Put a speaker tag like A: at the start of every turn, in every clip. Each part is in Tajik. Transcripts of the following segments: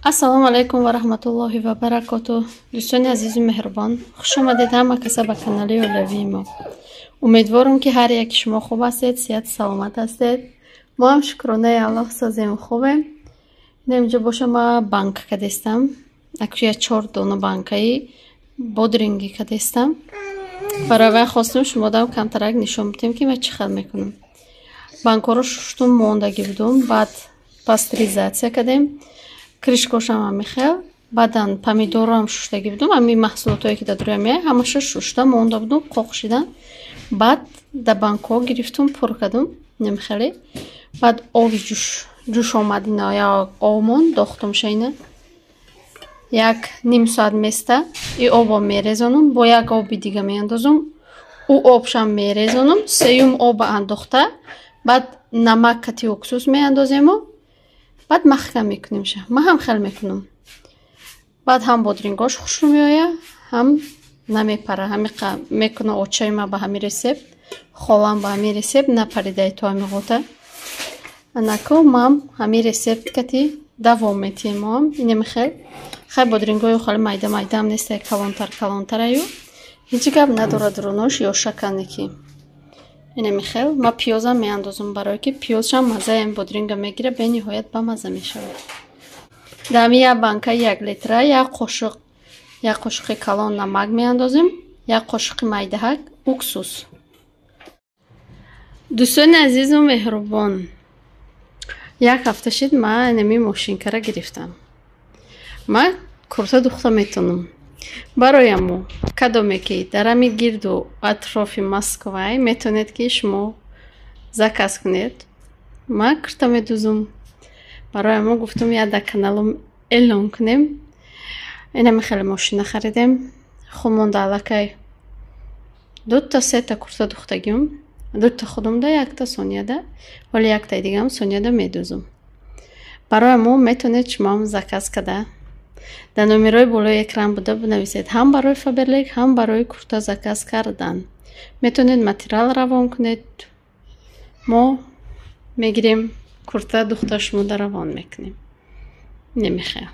A: Ассалому алайкум ва раҳматуллоҳи ва баракоту. Дӯстони азизу меҳрубон, хуш омадед ҳама каса ба канали оилавии мо. Умедворам, ки ҳар яки шумо хуб ҳастед, сиҳату саломат ҳастед. Мо ҳам шукронаи Аллоҳ созем, хубем. Ина инҷо боша ма банка кадестам. Акуя 4 дона банкаи бодринги кадестам. Барои вай хостум шумодам камтарак нишон бидем, ки ма чӣ хел мекунам. Банкҳоро шуштум, мондагӣ будум, баъд пастеризатсия кардем. Крышкошам ҳами хел, баъдан помидорам шуштагӣ будум, ҳами маҳсулотое ки дар дурӯя меяд, ҳамаша шушта монда будум, қоқ шидан. Баъд дар банкҳо гирифтум, пур кардум, намихеле. Баъд оби ҷӯш омад, ина як об монд, дохтумша ина. Як ним соат места, и обо мерезонум, бо як оби дига меандозум, ӯ обшам мерезонум, сеюм оба андохта, баъд намак кати уксус меандозему, баъд маҳкам мекунемша. Ман ҳам хел мекунам. Баъд ҳам бодрингош хушрӯ меояд, ҳам намепара. Ҳамиқа мекуна очаи ма ба ҳамин рецепт, холам ба ҳамин рецепт напаридай то ҳами ғота. Анаку мам ҳамин рецепт кати давом метиҳем моам. Инеми хел. Хай бодрингои хеле майда майдаам нестай, калонтар калонтараю. Ҳеҷ гап надорад рунош ё шаканеки. Инеми хел. Ма пиёзам меандозам, барое ки пиёзшам маззаи ин бодринга мегира, бениҳоят бамазза мешавад. Дар ҳамин як банкаи 1 литра як қошуқи калон намак меандозем, як қошуқи майдаҳак уксус. Дӯстони азизу меҳрубон, як ҳафта шид ман инами мошинкара гирифтам. Ман курта духта метонам. Барои мо кадоме ки дар ҳамин гирду атрофи Москвай метавонед, ки шумо заказ кунед. Ман курта медузум. Барои мо гуфтум, як дар каналум эълон кунем. Инами хеле мошина харидем. Худмонда аллакай дута сета курта духтагиум. Дута худумда, якта Сонияда, ҳоли яктаи дигам Сонияда медузум. Барои мо метавонед шумоам заказ карда дар номерои болои экран буда бинависед, ҳам барои Фаберлик, ҳам барои курта заказ кардан. Метавонед материал равон кунед, мо мегирем, курта духта шумода равон мекунем. Намехоям.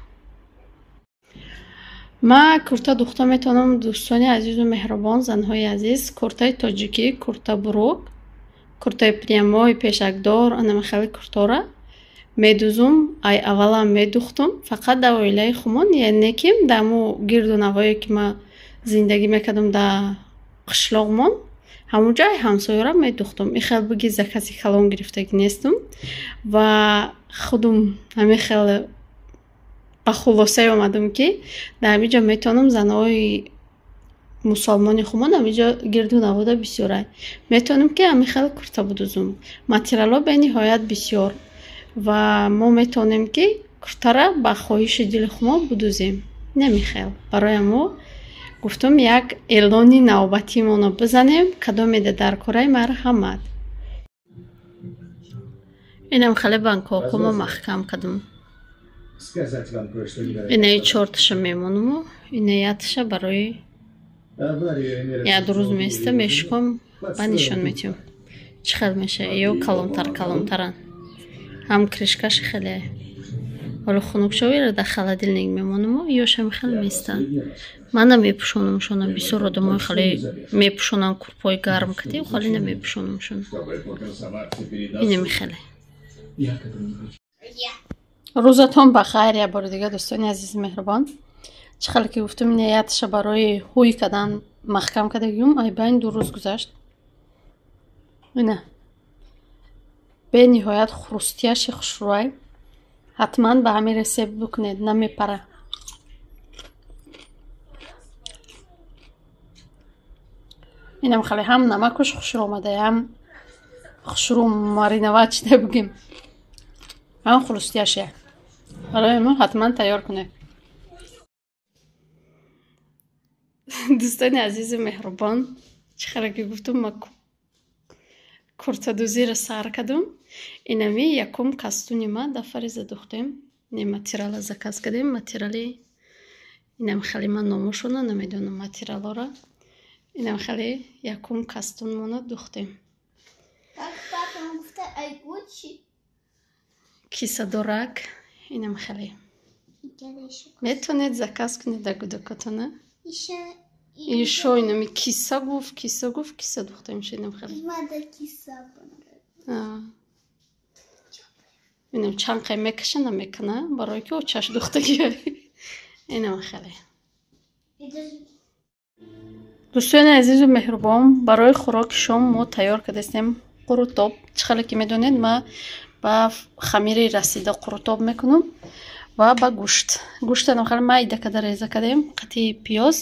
A: Ма курта духта метавонам, дӯстони азизу меҳрубон, занҳои азиз, куртаи тоҷикӣ, курта бурук, куртаи прямой, пешакдор, анами хеле куртора медузум. Ай аввалам медухтум, фақат дар оилаи хумон, яъне ки дар ҳамо гирду навое ки ма зиндагӣ мекардам дар қишлоқмон, ҳамон ҷо ай ҳамсоёра медухтум. Ин хел буги закази калон гирифтагӣ нестум ва худум ҳамин хел ба хулосае омадам, ки дар ҳамин ҷо метавонам занҳои мусалмони хумон, ҳамин ҷо гирду навода бисёрай, метавонам ки ҳамин хел курта будузум. Материалҳо бениҳоят бисёр ва мо метавонем, ки куртара ба хоҳиши дили хумо будузем. Намихел. Барои мо гуфтум, як эълони навбатимонро бизанем, кадомеда дар кораи марҳамат. Инам хеле банкҳомо маҳкам кардум. Инаи чорташа мемонуму, ина якташа барои як ду рӯз места мешуком, ба нишон метиҳам, чӣ хел меша. Ё калонтар калонтаранд, ҳам крышкаш хеле. Ҳоло хунук шавира дар холодильник мемонуму, ёшам хеле местанд. Ман намепӯшонамшона, бисёр одамои хеле мепӯшонанд курпои гарм кати, холе намепӯшонамшона. Инами хеле. Рӯзатон ба хайр, як бори дига, дӯстони азизи меҳрубон. Чӣ хеле ки гуфтум, ина якташа барои ҳуй кардан маҳкам кардагиюм, ай байн 2 рӯз гузашт. Ина бениҳоят хрустящий, хушрӯай. Ҳатман ба ҳамин рецепт бикунед, намепара. Инам хеле ҳам намакуш хушрӯ омада, ҳам хушрӯ мариновать шида бигем, ҳам хрустящий. Барои мо ҳатман тайёр кунед. Дӯстони азизу меҳрубон, чӣ хеле ки гуфтум, ма куртадӯзиро сар кардум. Инами якум кастуни ма дар Фариза духтем. Не материала заказ кардем, материали инам хеле ман номошона намедонам материалора. Инам хеле якум кастунмона духтем. Кисадорак инам хеле. Метавонед заказ кунед дар гудакотона. Ишо инами киса гуфт, киса гуфт, киса духта меша, инам хеле. Инам чанд қай мекаша, намекана, барое ки очаш духтагӣ. Инам хеле. Дӯстони азизу меҳрубон, барои хӯроки шом мо тайёр кардастем қурутоб. Чӣ хеле ки медонед, ма ба хамири расида қурутоб мекунам ва ба гӯшт. Гӯштанам хеле майда када реза кардем, қатъи пиёз.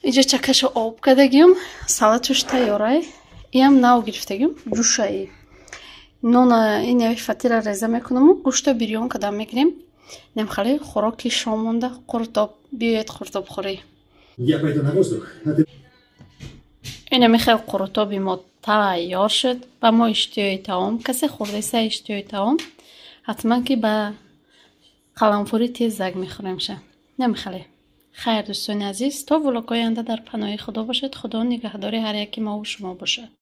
A: Инҷа чакаша об кардагим, салатуш тайёрай. Иам нав гирифтагим, ҷушаи. Нона инави фатира реза мекунаму гӯшта бирён када мегирем. Инам хеле хӯроки шом монда, қурутоб. Биёед қурутоб хӯрӣ.
B: Я пойду на воздух, а ты.
A: Инами хел қурутоби мо тайёр шуд. Ба мо иштиҳои таом. Касе хӯрдеса иштиҳои таом, ҳатман ки ба қаламфури тезак мехӯремша. Намихеле. Хайр, дӯстони азиз, то влогҳои оянда дар паноҳи Худо бошед. Худо нигаҳдори ҳар яки мову шумо бошад.